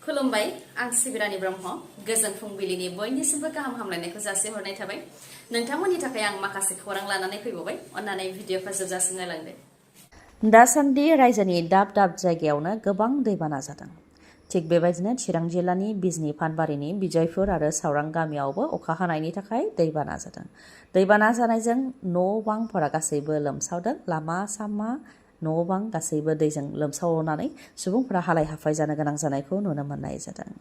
खुलुमबाय आं सिबिरानि ब्रह्म गोजोन फुंबिलिनि बयनिसिमबो गाहाम हामलायनायखौ जासिहरनाय थाबाय नोंथांमोननि थाखाय आं माखासे खौरां लानानै फैबावबाय अन्नानै भिडिअखौ जोबजासिम नायलांदो। दासान्दि रायजोनि दाब दाब जायगायावनो गोबां दैबाना जादों। थिग बेबायदिनो चिरां जिल्लानि बिजनी फानबारिनि बिजयपुर आरो सावरां गामियावबो अखा हानायनि थाखाय दैबाना जादों। दैबाना जानायजों न' बांफोरा गासैबो लोमसावदों। लामा सामा न' बां गासैबो दैजों लोमसावनानै सुबुंफोरा हालाय हाफाय जानो गोनां जानायखौ नुनो मोननाय जादों।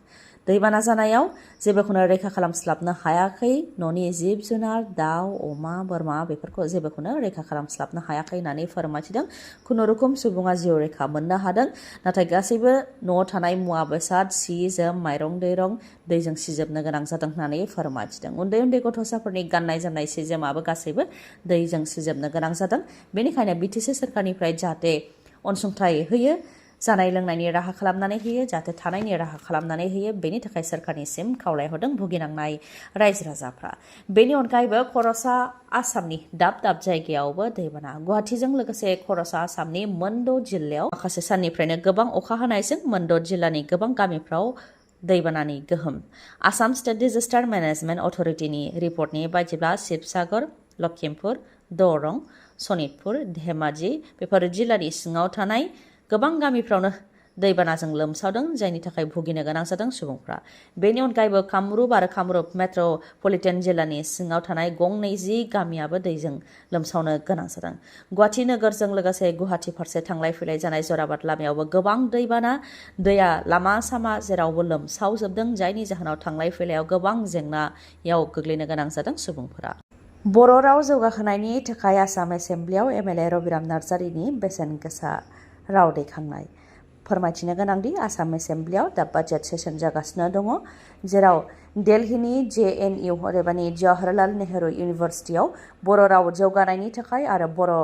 दैबाना जानायाव जेबोखौनो रैखा खालामस्लाबनो हायाखै। न'नि जिब जुनार दाउ अमा बोरमा बेफोरखौ जेबोखौनो रैखा खालामस्लाबनो हायाखै होननानै फोरमायथिदों। खुनुरुखुम सुबुङा जिउ रैखा मोननो हादों, नाथाय गासैबो न'आव थानाय मुवा बेसाद सि जोम माइरं दैरं दैजों सिजोबनो गोनां जादों होननानै फोरमायथिदों। उन्दै उन्दै गथ'साफोरनि गाननाय जोमनाय सि जोमाबो गासैबो दैजों सिजोबनो गोनां जादों। बेनिखायनो बिटिसि सोरखारनिफ्राय जाहाथे अनसुंथाइ होयो, जानाय लोंनायनि राहा खालामनानै होयो, जाहाथे थानायनि राहा खालामनानै होयो, बेनि थाखाय सोरखारनिसिम खावलायहरदों भुगिनांनाय रायजो राजाफ्रा। बेनि अनगायैबो खर'सा आसामनि दाब दाब जायगायावबो दैबाना। गुवाहाटीजों लोगोसे खर'सा आसामनि मोनद' जिल्लायाव माखासे साननिफ्रायनो गोबां अखा हानायजों मोनद' जिल्लानि गोबां गामिफ्राव दैबानानि गोहोम। आसाम स्टेट डिजास्टार मेनेजमेन्ट अथ'रिटिनि रिपर्टनि बायदिब्ला शिबसागर, लखिमपुर, दरं, सनितपुर, धेमाजि बेफोर जिल्लानि सिङाव थानाय गोबां गामिफ्रावनो दैबानाजों लोमसावदों, जायनि थाखाय भुगिनो गोनां जादों सुबुंफ्रा। बेनि अनगायैबो कामरुप आरो कामरुप मेट्र'पलिटेन जिल्लानि सिङाव थानाय गंनै गामियाबो दैजों लोमसावनो गोनां जादों। गुवाहाटी नोगोरजों लोगोसे गुवाहाटी फारसे थांलाय फैलाय जानाय जराबाद लामायावबो गोबां दैबाना। दैया लामा सामा जेरावबो लोमसावजोबदों, जायनि जाहोनाव थांलाय फैलायाव गोबां जेंनायाव गोग्लैनो गोनां जादों सुबुंफोरा। बर' राव जौगाहोनायनि थाखाय आसाम एसेम्ब्लियाव एमएलए रबिराम नार्जारिनि बेसेन गोसा राव दैखांनाय। फोरमायथिनो गोनांदि आसाम एसेम्ब्लियाव दा बाजेट सेसन जागासिनो दङ, जेराव दिल्लीनि JNU अदेबानि जवाहरलाल नेहरू इउनिभारसिटियाव बर' राव जौगानायनि थाखाय आरो बर'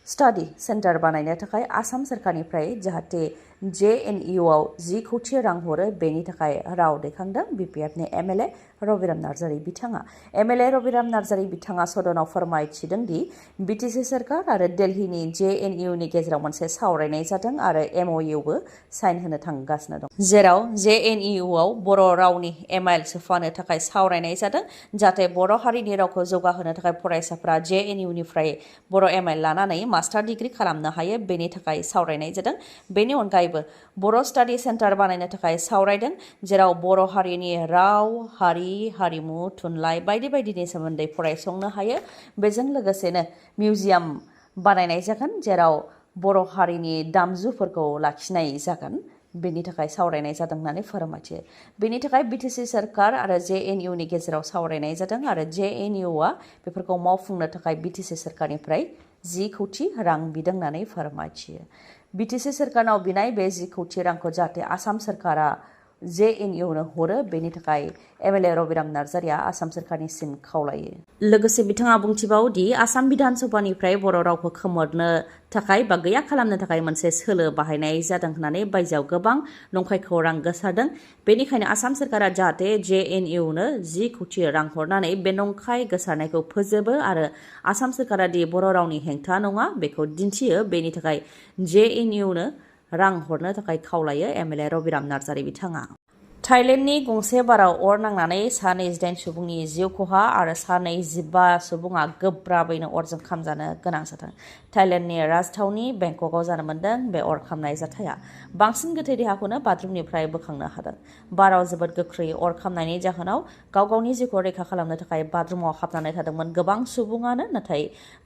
स्टाडि सेन्टार बानायनो थाखाय आसाम सोरखारनिफ्राय जाहाथे JNUआव 10 कौटि रां हरो, बेनि थाखाय राव दैखांदों BPFनि एमएलए रबिराम नार्जारि बिथाङा। एमएलए रबिराम नार्जारि बिथाङा सदनाव फोरमायथिदों दि बिटिसि सोरखार आरो दिल्लीनि JNUनि गेजेराव मोनसे सावरायनाय जादों आरो MOUबो साइन होनो थांगासिनो दं, जेराव JNUआव बर' रावनि MIL सोफानो थाखाय सावरायनाय जादों, जाहाथे बर' हारिनि रावखौ जौगाहोनो थाखाय फरायसाफोरा JNUनिफ्राय बर' MIL लानानै मास्टार डिग्री खालामनो हायो, बेनि थाखाय सावरायनाय जादों। बेनि अनगायैबो बर' स्टाडि सेन्टार बानायनो थाखाय सावरायदों, जेराव बर' हारिनि राव, हारि, हारिमु, थुनलाइ बायदि बायदिनि सोमोन्दै फरायसंनो हायो। बेजों लोगोसेनो मिउजियाम बानायनाय जागोन, जेराव बर' हारिनि दामजुफोरखौ लाखिनाय जागोन, बेनि थाखाय सावरायनाय जादों होननानै फोरमायथियो। बेनि थाखाय बिटिसि सोरखार आरो JNUनि गेजेराव सावरायनाय जादों आरो JNUआ बेफोरखौ मावफुंनो थाखाय बिटिसि सोरखारनिफ्राय 10 कौटि रां बिदों होननानै फोरमायथियो। बिटिसि सोरखारनाव बिनाय बे 10 कौटि रांखौ जाहाथे आसाम सोरखारा JNUनो हरो, बेनि थाखाय एमएलए रबिराम नार्जारिया आसाम सोरखारनिसिम खावलायो। लोगोसे बिथाङा बुंथिबावो दि आसाम बिधान सभानिफ्राय बर' रावखौ खोमोरनो थाखाय बा गैया खालामनो थाखाय मोनसे सोलो बाहायनाय जादों होननानै बायजोआव गोबां नंखाय खौरां गोसारदों। बेनिखायनो आसाम सोरखारा जाहाथे JNUनो 10 कौटि रां हरनानै बे नंखाय गोसारनायखौ फोजोबो आरो आसाम सोरखारा दि बर' रावनि हेंथा नङा बेखौ दिन्थियो, बेनि थाखाय JNUनो रां हरनो थाखाय खावलायो एमएलए रबिराम नार्जारि बिथाङा। थाइलेण्डनि गंसे बाराव अर नांनानै सा 28 सुबुंनि जिउ खहा आरो सा 25 सुबुङा गोब्राबैनो अरजों खामजानो गोनां जादों। थाइलेण्डनि राजथावनि बेंककआव जानो मोन्दों बे अर खामनाय जाथाया। बांसिन गोथै देहाखौनो बाथरुमनिफ्राय बोखांनो हादों। बाराव जोबोद गोख्रै अर खामनायनि जाहोनाव गाव गावनि जिउखौ रैखा खालामनो थाखाय बाथरुमाव हाबनानै थादोंमोन गोबां सुबुङानो, नाथाय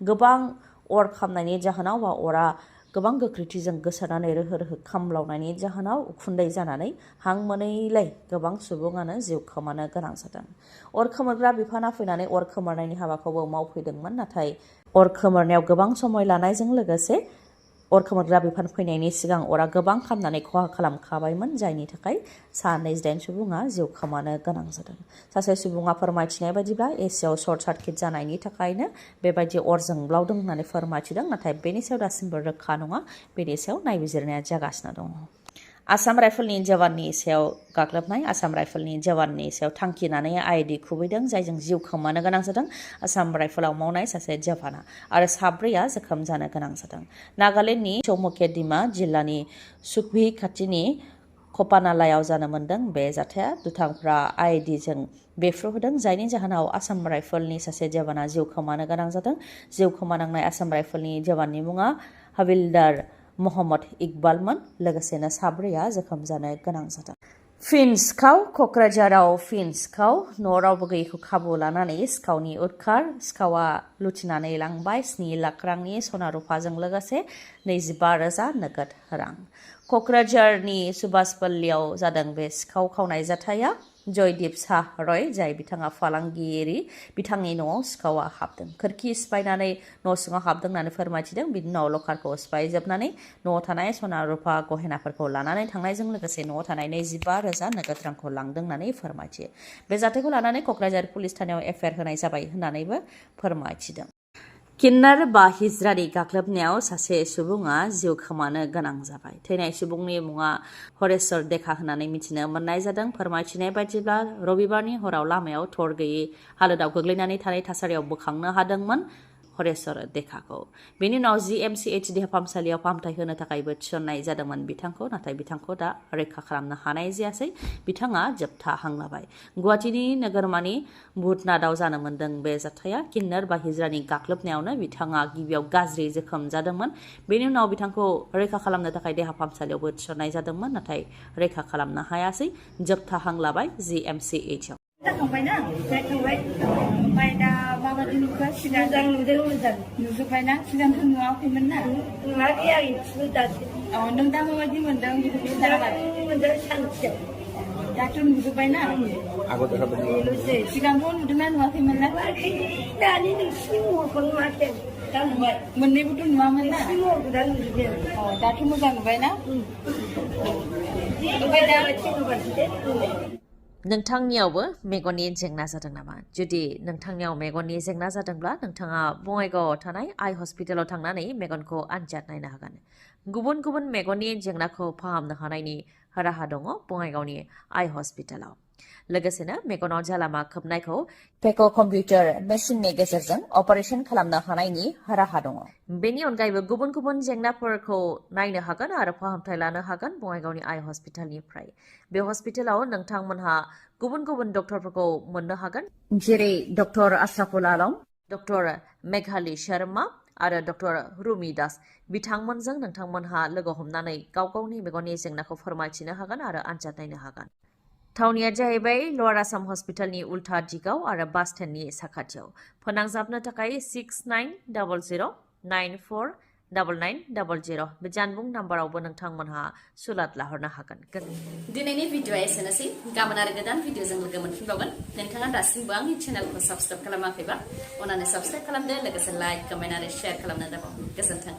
गोबां अर खामनायनि जाहोनाव बा अरा गोबां गोख्रैथिजों गोसारनानै रोहो रोहो खामलावनायनि जाहोनाव उखुन्दै जानानै हां मोनैलाय गोबां सुबुङानो जिउ खोमानो गोनां जादों। अर खोमोरग्रा बिफाना फैनानै अर खोमोरनायनि हाबाखौबो मावफैदोंमोन, नाथाय अर खोमोरनायाव गोबां समय लानायजों लोगोसे अर खोमोरग्रा बिफान फैनायनि सिगां अरा गोबां खामनानै खहा खालामखाबायमोन, जायनि थाखाय सा 28 सुबुङा जिउ खोमानो गोनां जादों। सासे सुबुङा फोरमायथिनाय बायदिब्ला एसियाव सर्ट सार्किट जानायनि थाखायनो बेबायदि अर जोंब्लावदों होननानै फोरमायथिदों, नाथाय बेनि सायाव दासिमबो रोखा नङा। बेनि सायाव नायबिजिरनाया जागासिनो दङ। आसाम राइफलनि जवाननि सायाव गाग्लोबनाय। आसाम राइफलनि जवाननि सायाव थांखिनानै आईडी खुबैदों, जायजों जिउ खोमानो गोनां जादों आसाम राइफलाव मावनाय सासे जवाना आरो 4 जोखोम जानो गोनां जादों। नागालेण्डनि चौमकेदिमा जिल्लानि सुकभी खाथिनि खपानालायाव जानो मोन्दों। बे जाथाया दुथांफ्रा आइडिजों बेफ्रुहोदों, जायनि जाहोनाव आसाम राइफलनि सासे जवाना जिउ खोमानो गोनां जादों। जिउ खोमानांनाय आसाम राइफलनि जवाननि मुङा हाबिलदार महम्मद इकबालमोन। लोगोसेनो साब्रैया जोखोम जानो गोनां जादों। फिन सिखाव क'क्राझाराव फिन सिखाव न' रावबो गैयैखौ खाबु लानानै सिखावनि उदखार। सिखावा लुथिनानै लांबाय 7 लाख रांनि सना रुफाजों लोगोसे 25,000 नोगोद रां। क'क्राझारनि सुभाषपल्लियाव जादों बे सिखाव खावनाय जाथाया। जयदीप शाह रय, जाय बिथाङा फालांगिरि, बिथांनि न'आव सिखावा हाबदों। खोरखि सिफायनानै न' सिङाव हाबदों होननानै फोरमायथिदों। बिनि उनाव लकारखौ सिफायजोबनानै न'आव थानाय सना रुफा गहेनाफोरखौ लानानै थांनायजों लोगोसे न'आव थानाय 25,000 नोगोद रांखौ लांदों होननानै फोरमायथियो। बे जाथायखौ लानानै क'क्राझार पुलिस थानायाव एफआइआर होनाय जाबाय होननानैबो फोरमायथिदों। किन्नार बा हिजरानि गाग्लोबनायाव सासे सुबुङा जिउ खोमानो गोनां जाबाय। थैनाय सुबुंनि मुङा हरेश्वर देखा होननानै मिथिनो मोननाय जादों। फोरमायथिनाय बायदिब्ला रबिबारनि हराव लामायाव थर गैयै हालोदाव गोग्लैनानै थानाय थासारियाव बोखांनो हादोंमोन हरेश्वर देखाखौ। बेनि उनाव GMCH देहा फाहामसालियाव फाहामथाय होनो थाखायबो थिसननाय जादोंमोन बिथांखौ, नाथाय बिथांखौ दा रैखा खालामनो हानाय जायासै। बिथाङा जोबथा हां लाबाय। गुवाहाटीनि नोगोरमानि भुटनाथआव जानो मोन्दों बे जाथाया। किन्नर बा हिजरानि गाग्लोबनायावनो बिथाङा गिबियाव गाज्रि जोखोम जादोंमोन। बेनि उनाव बिथांखौ रैखा खालामनो थाखाय देहा फाहामसालियावबो थिसननाय जादोंमोन, नाथाय रैखा खालामनो हायासै। जोबथा हां लाबाय GMCHआव। जाखांबायना जाखांबाय ओमफ्राय दा माबायदि नुखो? सिगां मोजां नुदों, मोजां नुजोब्बायना? सिगांथ' नुवाखैमोन ना? नुवाखै आं इसेबो दासो। नों दा माबायदि मोनदों? मोनदों सानसेयाव। दाथ' नुजोब्बायना? बेल'सै। सिगांथ' नुदोंना नुवाखैमोन ना? दानि नोंसिनि महरखौ नुवाखै। दा नुबाय। मोननैबोथ' नुवामोन ना? नोंसिनि महरखौ दा नुजोब्बाय। दाथ' मोजां नुबायना? ओमफ्राय दा नोंथांनियावबो मेगननि जेंना जादों नामा? जुदि नोंथांनियाव मेगननि जेंना जादोंब्ला नोंथाङा बङाइगावआव थानाय आइ हस्पिटालाव थांनानै मेगनखौ आनजाद नायनो हागोन। गुबुन गुबुन मेगननि जेंनाखौ फाहामनो हानायनि राहा दङ बङाइगावनि आइ हस्पिटालाव। लोगोसेनो मेगनाव जालामा खोबनायखौ पेक' कम्पिउटार मेसिननि गेजेरजों अपारेसन खालामनो हानायनि राहा दङ। बेनि अनगायैबो गुबुन गुबुन जेंनाफोरखौ नायनो हागोन आरो फाहामथाय लानो हागोन बङाइगावनि आइ हस्पिटालनिफ्राय। बे हस्पिटालाव नोंथांमोनहा गुबुन गुबुन डक्टरफोरखौ मोननो हागोन, जेरै डक्टर आशराफुल आलम, डक्टर मेघाली शर्मा आरो डक्टर रुमि दास। बिथांमोनजों नोंथांमोनहा लोगो हमनानै गाव गावनि मेगननि जेंनाखौ फोरमायथिनो हागोन आरो आनजाद नायनो हागोन। थावनिया जाहैबाय लवार आसाम हस्पिटालनि उल्था दिगाव आरो बास स्टेन्डनि साखाथियाव। फोनांजाबनो थाखाय 6900949900 बे जानबुं नाम्बारावबो नोंथांमोनहा सुलाद लाहरनो हागोन। दिनैनि भिडिअआ एसेनोसै। गाबोन आरो गोदान भिडिअजों लोगो मोनफिनबावगोन। नोंथाङा दासिमबो आंनि चेनेलखौ साबस्क्राइब खालामाखैबा अन्नानै साबस्क्राइब खालामदो, लोगोसे लाइक, कमेन्ट आरो शेयार खालामनो दाबाव। गोजोन्थों।